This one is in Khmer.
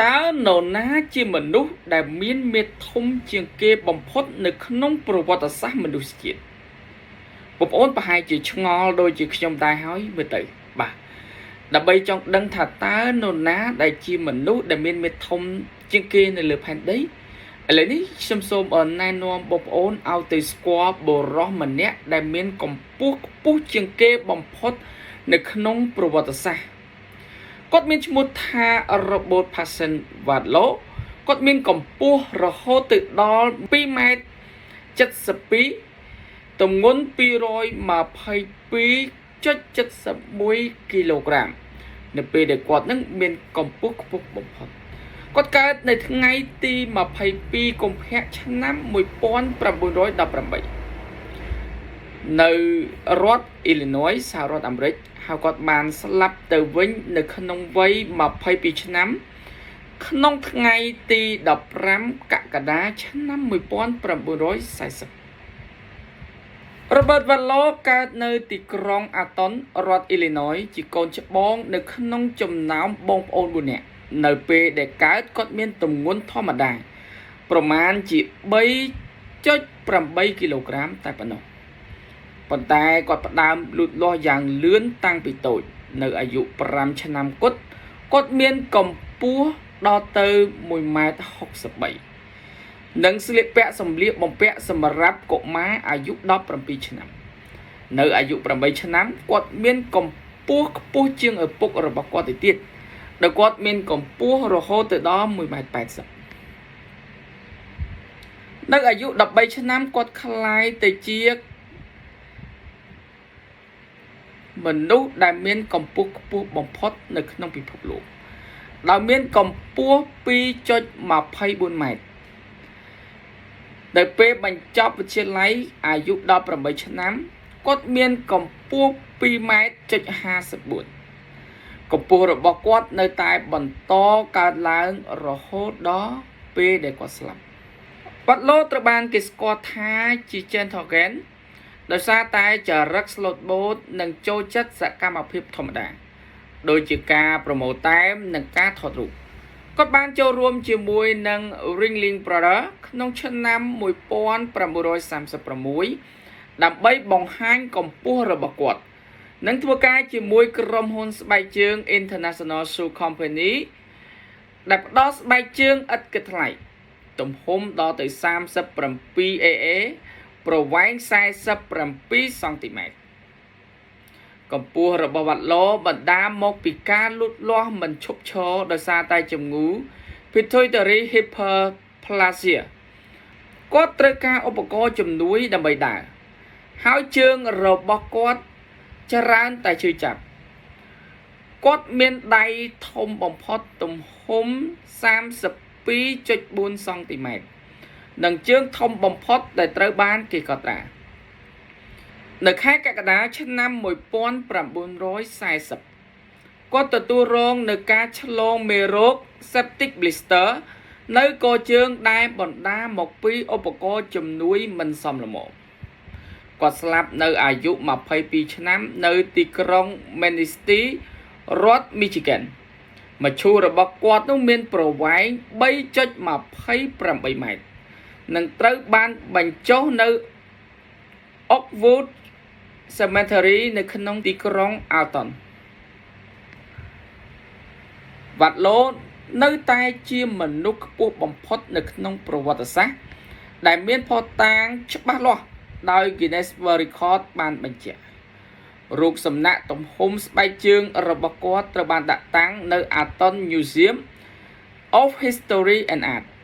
តើនរណាជាមនុស្សដែលមានមាឌធំជាងគេបំផុតនៅក្នុងប្រវត្តិសាស្ត្រមនុស្សជាតិបងប្អូនប្រហែលជាឆ្ងល់ដូចជាខ្ញុំដែរហើយមើលទៅបាទដើម្បីចង់ដឹងថាតើនរណាដែលជាមនុស្សដែលមានមាឌធំជាងគេនៅលើផែនដីឥឡូវនេះខ្ញុំសូមណែនាំបងប្អូនឲ្យទៅស្គាល់បុរសម្នាក់ដែលមានកម្ពស់ខ្ពស់ជាងគេបំផុតនៅក្នុងប្រវត្តិសាស្ត្រ គាត់មានឈ្មោះថា Robert Patterson Wadlow គាត់មានកម្ពស់រហូតទៅដល់2ម៉ែត្រ72ទម្ងន់222.71គីឡូក្រាមនៅពេលដែលគាត់នឹងមានកម្ពស់ខ្ពស់បំផុតគាត់កើតនៅថ្ងៃទី22កុម្ភៈឆ្នាំ1918នៅរដ្ឋអ៊ីលីណយសហរដ្ឋអាមេរិកហើយគាត់បានស្លាប់ទៅវិញនៅក្នុងវ័យ22ឆ្នាំ ក្នុងថ្ងៃទី15កក្កដាឆ្នាំ1940 Robert Wadlow កើតនៅទីក្រុងអាតុនរដ្ឋអ៊ីលីណយជាកូនច្បងនៅក្នុងចំណោមបងប្អូន4នាក់នៅពេលដែលកើតគាត់មានទម្ងន់ធម្មតា ប្រមាណជា3.8គីឡូក្រាមតែប៉ុណ្ណោះប៉ុន្តែគាត់ផ្ដើមលូតលាស់យ៉ាងលឿនតាំងពីតូច នៅអាយុ5ឆ្នាំគត់គាត់មានកម្ពស់ដល់ទៅ1ម៉ែត្រ63និងស្លៀកពាក់សម្លៀកបំពាក់សម្រាប់កុមារអាយុ17ឆ្នាំ នៅអាយុ8ឆ្នាំគាត់មានកម្ពស់ខ្ពស់ជាងឪពុករបស់គាត់ទៅទៀតដោយគាត់មានកម្ពស់រហូតទៅដល់1ម៉ែត្រ80នៅអាយុ13ឆ្នាំគាត់ក្លាយទៅជាមនុស្សដែលមានកម្ពស់ខ្ពស់បំផុតនៅក្នុងពិភពលោកដោយមានកម្ពស់2.24ម៉ែត្រនៅពេលបញ្ចប់វិទ្យាល័យអាយុ18ឆ្នាំគាត់មានកម្ពស់2ម៉ែត្រ54កម្ពស់របស់គាត់នៅតែបន្តកើតឡើងរហូតដល់ពេលដែលគាត់ស្លាប់វ៉ាត់ឡូត្រូវបានគេស្គាល់ថាជា Gentleman ដោយសារតែចរិតស្លូតបូតនិងចូលចិត្តសកម្មភាពធម្មតា ដូចជាការប្រមូលតែមនិងការថតរូបគាត់បានចូលរួមជាមួយនឹង Ringling Brothers ក្នុងឆ្នាំ1936ដើម្បីបង្ហាញកម្ពស់របស់គាត់ និងធ្វើការជាមួយក្រុមហ៊ុនស្បែកជើង International Shoe Company ដែលផ្ដល់ស្បែកជើងឥតគិតថ្លៃទំហំដល់ទៅ37 AA ប្រវែង47សង់ទីម៉ែត្រកម្ពស់របស់វ៉ាត់ឡូបណ្ដាលមកពីការលូតលាស់មិនឈប់ឈរដោយសារតែជំងឺ Pituitary Hyperplasia គាត់ត្រូវការឧបករណ៍ជំនួយដើម្បីដើរហើយជើងរបស់គាត់ច្រើនតែឈឺចាប់គាត់មានដៃធំបំផុតទំហំ32.4សង់ទីម៉ែត្រនិងជើងធំបំផុតដែលត្រូវបានគេកត់ត្រានៅខែកក្កដាឆ្នាំ1940គាត់ទទួលរងនៅការឆ្លងមេរោគ septic blister នៅកជើងដែលបណ្ដាលមកពីឧបករណ៍ជំនួយមិនសមល្មមគាត់ស្លាប់នៅអាយុ22ឆ្នាំនៅទីក្រុង Manistee រដ្ឋ Michigan មឈូសរបស់គាត់នោះមានប្រវែង3.28ម៉ែត្រនិងត្រូវបានបញ្ចុះនៅ Oakwood Cemetery នៅក្នុងទីក្រុង Alton វ៉ាត់ឡូនៅតែជាមនុស្សខ្ពស់បំផុតនៅក្នុងប្រវត្តិសាស្ត្រដែលមានភស្តុតាងច្បាស់លាស់ដោយ Guinness World Record បានបញ្ជាក់រូបសំណាកទំហំស្បែកជើងរបស់គាត់ត្រូវបានដាក់តាំងនៅ Alton Museum of History and Art។